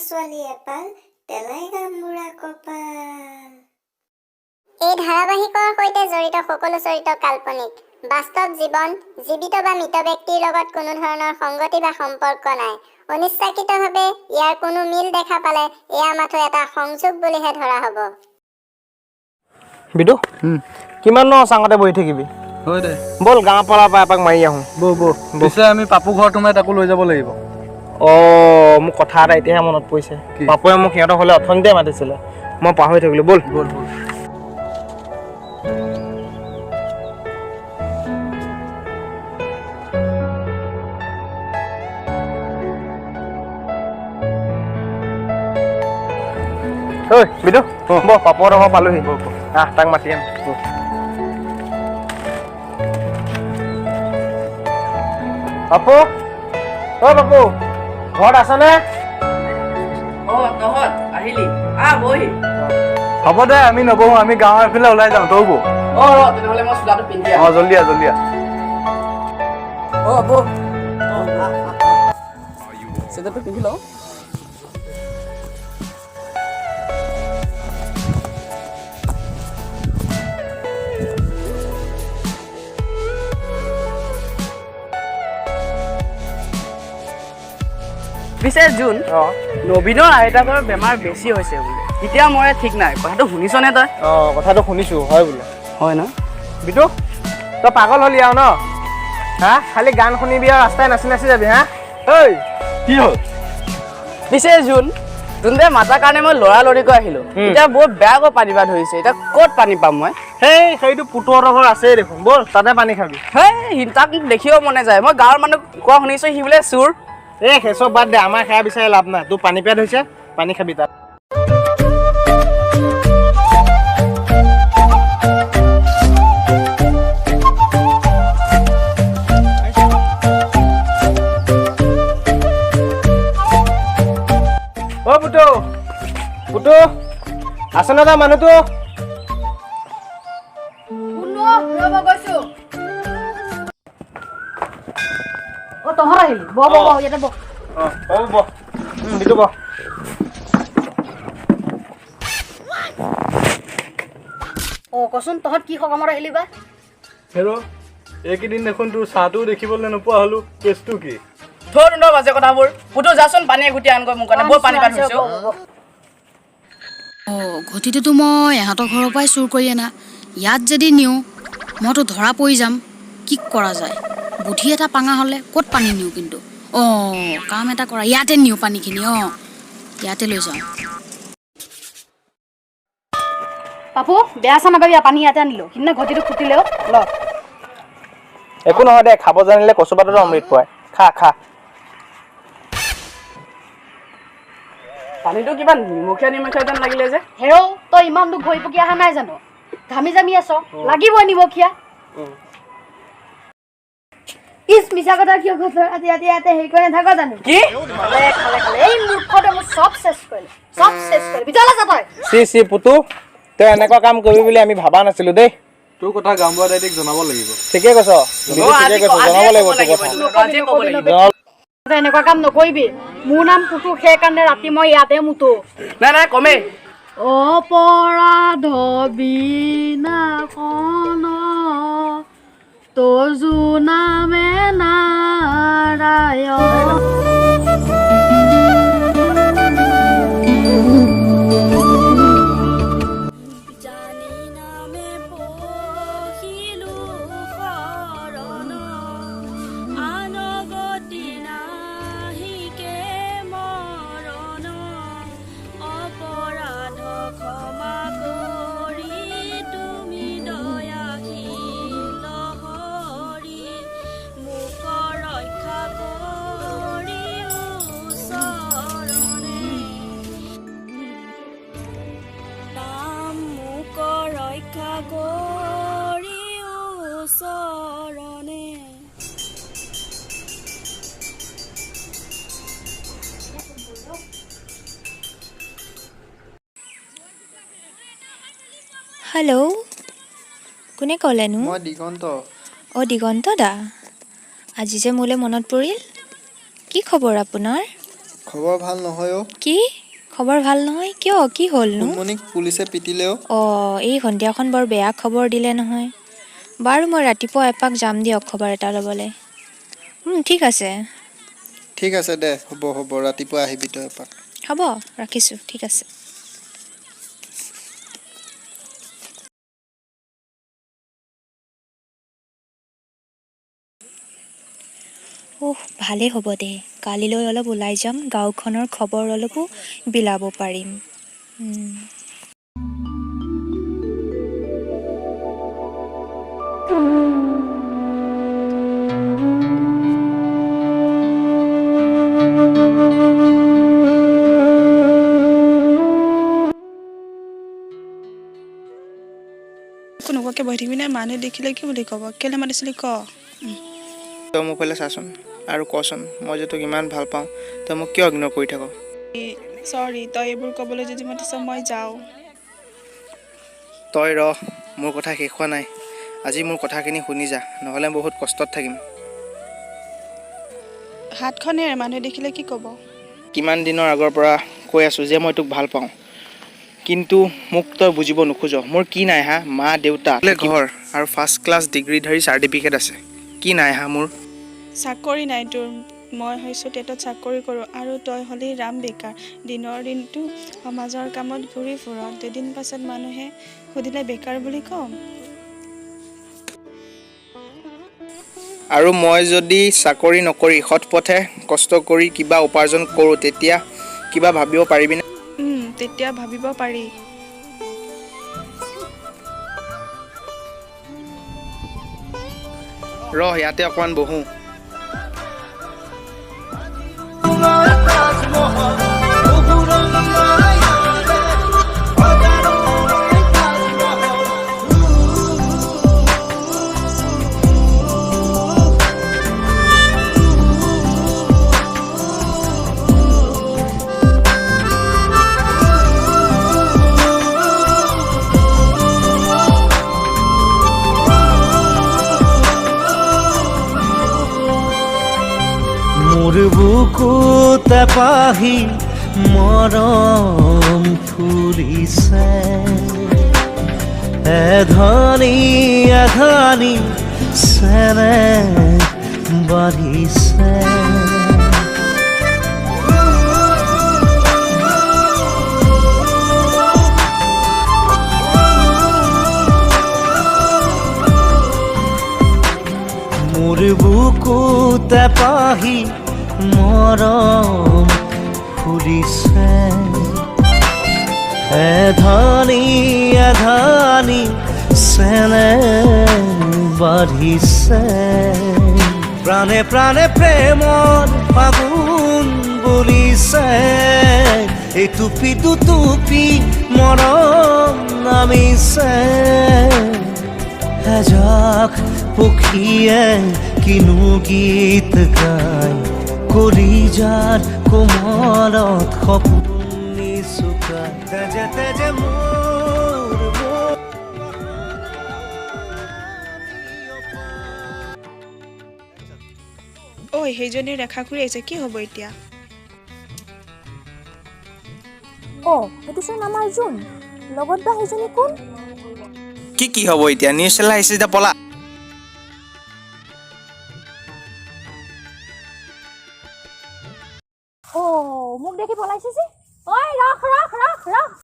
ছোৱালী এপাল, তেলাই গামবুঢ়া কপাল। এই ধাৰাবাহিকৰ সৈতে জড়িত সকলো চৰিত্ৰ কাল্পনিক। বাস্তৱ জীৱন, জীৱিত বা মৃত ব্যক্তিৰ লগত কোনো ধৰণৰ সংগতি বা সম্পৰ্ক নাই। অনিচ্ছাকৃতভাৱে ইয়াৰ কোনো মিল দেখা পালে এয়া মাথো এটা সংযোগ বুলিহে ধৰা হ'ব। বিদু, কিমান ন চাঙতে বহি থাকিবি? হয় দে। ব'ল, গাঁৱৰ পৰা এপাক মাৰি আহোঁ। বৌ বৌ, পিছে আমি পাপু ঘৰত সোমাই তাকো লৈ যাব লাগিব। অঁ, মোক কথা এটা এতিয়াহে মনত পৰিছে। কি? পাপুৱে মোক সিহঁতৰ ঘৰলৈ অথনিতে মাতিছিলে, মই পাহৰি থাকিলোঁ। ব'ল। ব'ল ব'ল। ঐ বিদু, বহ, পাপুহঁতৰ ঘৰ পালোহি। আহ, তাক মাতি আন। পাপু, ঐ পাপু, ঘৰত আছনে? অ, তহঁত আহিলি? আহ, বহি। হ'ব দে, আমি নবহো, আমি গাঁৱৰ এইফালে ওলাই যাওঁ, তই বৌ। অ, ৰ তেনেহ'লে মই চোলাটো পিন্ধি আহোঁ। অঁ, জল্দি আহ, জল্দি আহ। অ, বহ, চেণ্ডেলটো পিন্ধি লওঁ। পিছে জোন, অঁ। নবীনৰ আইতাকৰ বেমাৰ বেছি হৈছে বোলে, এতিয়া মৰে ঠিক নাই। কথাটো শুনিছনে তই? অঁ, কথাটো শুনিছোঁ, হয় বোলে। হয় ন? বিটু, তই পাগল হলি আৰু ন? হা, খালি গান শুনিবি আৰু ৰাস্তাই নাচি নাচি যাবি। হা, ঐ। কি হ'ল? পিছে জোন, যোনটোৱে মাতাৰ কাৰণে মই লৰালৰিকৈ আহিলো, এতিয়া বহুত বেয়াকৈ পানী পা ধৰিছে। এতিয়া ক'ত পানী পাম মই? সেইটো পুতুহঁতৰ ঘৰ আছেই দেখোন, ব'ল, তাতে পানী খাবি। হেই, তাক মোক দেখিব মনে যায়। মই গাঁৱৰ মানুহ কোৱা শুনিছোঁ, সি বোলে চোৰ। এই সেই চব বাদ দে, আমাৰ সেয়া বিচাৰি লাভ নাই। তোৰ পানী পিয়া ধৰিছে, পানী খাবি তাত। অ পুতু, পুতু, আছেনে তাৰ মানুহটো? ৰ'ব, গৈছো। অ, তহঁত আহিলি? বহ বহ বহ, ইয়াতে বহ। অঁ, হ'ব, বহ। বিটু, বহ। অ, কচোন, তহঁত কি সকামত আহিলি বা? হেৰ, এইকেইদিন দেখোন তোৰ চাহটোও দেখিবলৈ নোপোৱা হ'লো, কেছটো কি? থৈ তহঁতৰ বাজে কথাবোৰ। পুতু, যাচোন, পানী এঘুটি আনগৈ মোৰ কাৰণে, বৰ পানী পা ধৰিছে অ। অঁ, ঘটিটোতো মই ইহঁতৰ ঘৰৰ পৰাই চুৰ কৰি অনা। ইয়াত যদি নিওঁ, মইতো ধৰা পৰি যাম। কি কৰা যায়? বুদ্ধি এটা পাঙা হ'লে ক'ত পানী নিওঁ কিন্তু। অঁ, কাম এটা কৰা, ইয়াতে নিওঁ পানীখিনি। অঁ, ইয়াতে লৈ যাওঁ। পাপু, বেয়া চা নাপাবি, পানী ইয়াতে আনিলো। সিদিনা ঘটিটো ফুটিলেও ল। একো নহয় দে, খাব জানিলে কচু পাততো অমৃত পোৱাই। খা খা। পানীটো কিবা নিমখীয়া নিমখীয়া যেন লাগিলে যে। হেৰৌ, তই ইমান দূৰ ঘূৰি পকি অহা নাই জানো? ঘামি জামি আছ, লাগিবই নিমখীয়া। ইচ, মিছা কথা কিয় কৈছ? ৰাতি ৰাতি ইয়াতে হেৰি কৰি নাথাক জানো? কি? খালে খালে খালে, এই মূৰ্খটোৱে মোক চব শেষ কৰিলে, চব শেষ কৰিলে। ভিতৰলৈ যা তই। চি চি, পুতু, তই এনেকুৱা কাম কৰিবি বুলি আমি ভাবা নাছিলো দেই। তোৰ কথা গাঁওবুঢ়া দাইটিক জনাব লাগিব। ঠিকে কৈছ বিটু, অ, ঠিকে আজি কৈছ, আজিয়ে জনাব ক'ব লাগিব তোৰ লাগিব কথা। এইটো, আজিয়ে ক'ব লাগিব। জনাব। তই এনেকুৱা কাম নকৰিবি। মোৰ নাম পুতু, সেইকাৰণে ৰাতি মই ইয়াতে মুতো। নাই নাই, কমেই। অপৰাধ বিনাশন তজু নামে নাৰায়ণ। জানি নামে পশিলো শৰণ, আন গতি নাহিকে মৰণ। অপৰাধ ক্ষমা কৰি তুমি দয়াশীল হৰি, মোক ৰক্ষা কৰি চৰণে। নাম মোক ৰক্ষা কৰি চৰণে। হেল্ল', কোনে ক'লেনো? মই দিগন্ত। অঁ, দিগন্ত দা, আজি যে মোলৈ মনত পৰিল, কি খবৰ আপোনাৰ? খবৰ ভাল নহয় অ'। কি খবৰ ভাল নহয় কিয়, কি হ'লনো? সোণমণিক পুলিচে পিটিলে অ'। অঁ, এই সন্ধিয়াখন বৰ বেয়া খবৰ দিলে নহয়। বাৰু মই ৰাতিপুৱা এপাক যাম দিয়ক খবৰ এটা ল'বলৈ। ঠিক আছে। ঠিক আছে দে, হ'ব হ'ব, ৰাতিপুৱা আহিবি তই এপাক। হ'ব, ৰাখিছোঁ, ঠিক আছে। অহ, ভালেই হ'ব দে, কালিলৈ অলপ ওলাই যাম, গাঁওখনৰ খবৰ অলপো বিলাব পাৰিম। কোনোবাকে বহি থাকিবি নে? মানুহে দেখিলে কি বুলি ক'ব? কেলে মাতিছিলি ক। তই মোক ফালে চাচোন আৰু কচোন, মই যে তোক ইমান ভাল পাওঁ, তই মোক কিয় ইগন'ৰ কৰি থাক? চৰি, তই এইবোৰ ক'বলৈ যদি মাতিছ মই যাওঁ। তই ৰহ, মোৰ কথা শেষ হোৱা নাই। আজি মোৰ কথাখিনি শুনি যা, নহ'লে বহুত কষ্টত থাকিম। হাতখন এৰ, মানুহে দেখিলে কি ক'ব? কিমান দিনৰ আগৰ পৰা কৈ আছোঁ যে মই তোক ভাল পাওঁ, কিন্তু মোক তই বুজিব নোখোজ। মোৰ কি নাই হা? মা দেউতা, ঘৰ আৰু ফাৰ্ষ্ট ক্লাছ ডিগ্ৰীধাৰী চাৰ্টিফিকেট আছে, কি নাই হা মোৰ? চাকৰি নাই তোৰ। মই হৈছোঁ টেটত চাকৰি কৰোঁ আৰু তই হ'লি ৰাম বেকাৰ, দিনৰ দিনটো সমাজৰ কামত ঘূৰি ফুৰ। দুদিন পাছত মানুহে সুধিলে বেকাৰ বুলি ক'ম। আৰু মই যদি চাকৰি নকৰি সৎ পথে কষ্ট কৰি কিবা উপাৰ্জন কৰোঁ, তেতিয়া কিবা ভাবিব পাৰিবিনে? তেতিয়া ভাবিব পাৰি। ৰহ, ইয়াতে অকণমান বহোঁ। মোৰ বুকুত এপাহি মৰম ফুলিছে, এধানি এধানি চেনেহ বাঢ়িছে। মোৰ বুকুত এপাহি মৰম ফুলিছে, এধানি এধানি চেনেহ বাঢ়িছে। প্ৰাণে প্ৰাণে প্ৰেমৰ ফাগুন বুলিছে, এই টুপি দুটুপি মৰম নামিছে। এজাক পক্ষীয়ে কিনো গীত গায়, কলিজাৰ কোমলত সপোন নিচুকায়। তেজে তেজে মোৰ ঐ, সেইজনী ৰেখা খুৰী আহিছে, কি হ'ব এতিয়া? অ', সেইটোচোন আমাৰ জোন, লগত বা সেইজনী কোন? কি কি হ'ব এতিয়া? নিউজ চেনেল আহিছে যেতিয়া পলা। অ', মোক দেখি পলাইছে যে। ঐ ৰখ ৰখ ৰখ ৰখ।